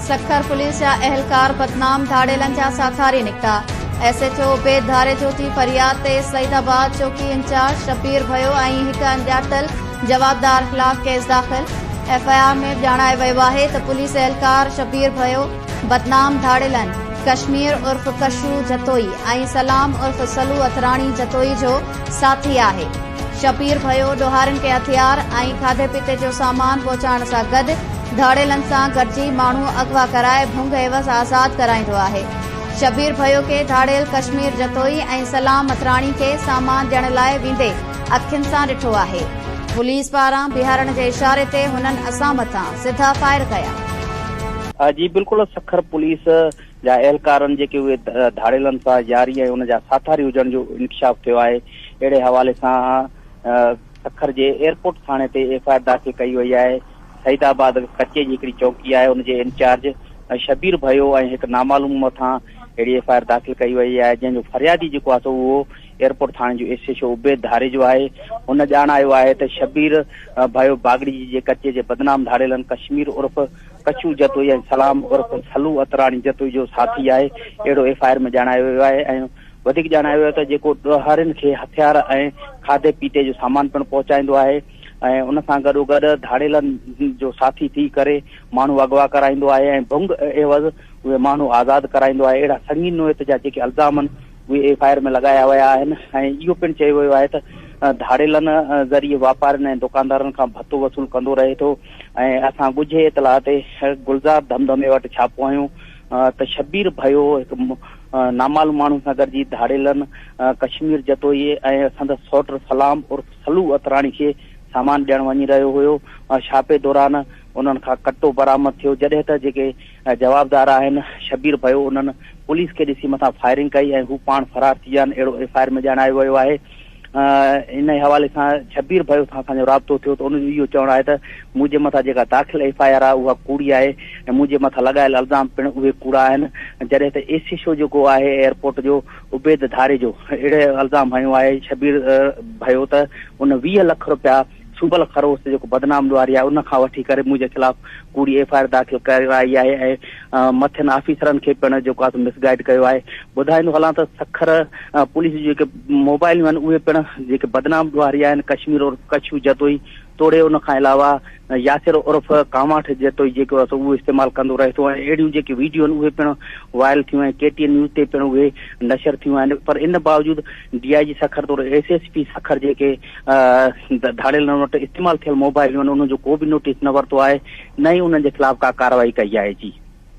Sukkur police جا اهلڪار بدنام ڌاڙيلن جا ساٿاري نڪتا، S H O Ubaid Dharejo جي فرياد تي سعيد آباد چوڪي انچارج شبير ڀيو ۽ هڪ اڻڄاتل جوابدار خلاف ڪيس داخل، ايف I R ۾ ڄاڻايو ويو آهي ته پوليس اهلڪار شبير ڀيو بدنام ڌاڙيلن ڪشمير عرف ڪشو جتوئي ۽ سلام عرف سلو عطراڻي جتوئي جو ساٿي آهي. شبير ڀيو ڏوهارين کي هٿيار ۽ کاڌي پيتي جو سامان پهچائڻ سان گڏ ڌاڙيلن سان گڏجي ماڻهو اغوا ڪرائي ڀنگ عيوض آزاد ڪرائيندو آهي. شبير ڀيو کي ڌاڙيل ڪشمير جتوئي ۽ سلام مٿراڻي کي سامان ڏيڻ لاء ويندي اکين سان ڏٺو آهي. پوليس پاران بيهارڻ جي اشاري تي هنن اسان مٿان سڌا فائر ڪيا. جي بلڪل سکر پوليس جا اهلڪارن جيڪي اهي ڌاڙيلن سان ياري ۽ ان جا ساٿاري هجڻ جو انڪشاف ٿيو آهي اهڙي حوالي سان سکر جي ايئرپورٽ ٿاڻي تي ايف I R داخل ڪئي وئي آهي سعيد آباد ڪچي جي هڪڙي چوڪي آهي ان جي انچارج شبير ڀيو ۽ هڪ نامعلوم مٿان اهڙي ايف I R داخل ڪئي وئي آهي جنهن جو فريادي جيڪو آهي سو اهو ايئرپورٽ ٿاڻي جو S H O Ubaid Dharejo آهي هن ڄاڻايو آهي ته شبير ڀيو باگڙي جي ڪچي جي بدنام ڌاڙيلن ڪشمير عرف ڪڇو جتوئي ۽ سلام عرف سلو عطراڻي جتوئي جو ساٿي آهي، اهڙو ايف I R ۾ ڄاڻايو ويو آهي ۽ وڌيڪ ڄاڻايو ويو ته جيڪو ڏوهارين کي هٿيار ۽ کاڌي پيتي جو سامان پڻ پهچائيندو آهي ۽ ان سان گڏوگڏ ڌاڙيلن جو ساٿي ٿي ڪري ماڻهو اغوا ڪرائيندو آهي ۽ ڀنگ عيوض اهي ماڻهو آزاد ڪرائيندو آهي، اهڙا سنگين نوعيت جا جيڪي الزام آهن اهي ايف I R ۾ لڳايا ويا آهن ۽ اهو پڻ چيو ويو آهي ته ڌاڙيلن ذريعي واپارين ۽ دڪاندارن کان ڀتو وصول ڪندو رهي ٿو ۽ اسان ڳجهي اطلاع تي گلزار ڌمڌمي وٽ ڇاپو هنيو ته شبير ڀيو هڪ نامعلوم ماڻهو سان گڏجي ڌاڙيلن ڪشمير جتوئي ۽ سندس سئوٽ سلام عرف سلو عطراڻي کي سامان ڏيڻ وڃي رهيو هيو ڇاپي دوران انهن کان ڪٽو برآمد ٿيو جڏهن ته جيڪي جوابدار آهن شبير ڀيو انهن پوليس کي ڏسي مٿان فائرنگ ڪئي ۽ هو پاڻ فرار ٿي ويا آهن اهڙو ايف I R ۾ ڄاڻايو ويو آهي انهي حوالي سان شبير ڀيو سان اسان جو رابطو ٿيو ته ان جو اهو چوڻ آهي ته منهنجي مٿان جيڪا داخل ايف I R آهي اها ڪوڙي آهي ۽ منهنجي مٿان لڳايل الزام پڻ اهي ڪوڙا آهن جڏهن ته ايس ايڇ او جيڪو آهي ايئرپورٽ جو عبيد ڌاريجو اهڙي الزام هنيو آهي شبير ڀيو ته ان 20 لک رپيا صوبل خروس جيڪو بدنام ڏوهاري آهي ان کان وٺي ڪري منهنجي خلاف ڪوڙي ايف I R داخل ڪرائي آهي ۽ مٿين آفيسرن کي پڻ جيڪو آهي مس گائيڊ ڪيو آهي ٻڌائيندو هلان ته سکر پوليس جون جيڪي موبائلون آهن اهي پڻ جيڪي بدنام ڏوهاري آهن ڪشمير عرف ڪڇو جتوئي توڙي ان کان علاوه ياسر عرف ڪانواٺ جتوئي جيڪو آهي سو اهو استعمال ڪندو رهي ٿو ۽ اهڙيون جيڪي ويڊيو آهن اهي پڻ وائرل ٿيون ۽ ڪي ٽي اين نيوز تي پڻ اهي نشر ٿيون آهن پر ان باوجود ڊي I جي سکر توڙي ايس ايس پي سکر جيڪي ڌاڙيلن وٽ استعمال ٿيل موبائلون آهن انهن جو ڪو به نوٽيس نه ورتو آهي نه ئي انهن جي خلاف ڪا ڪارروائي ڪئي آهي جي.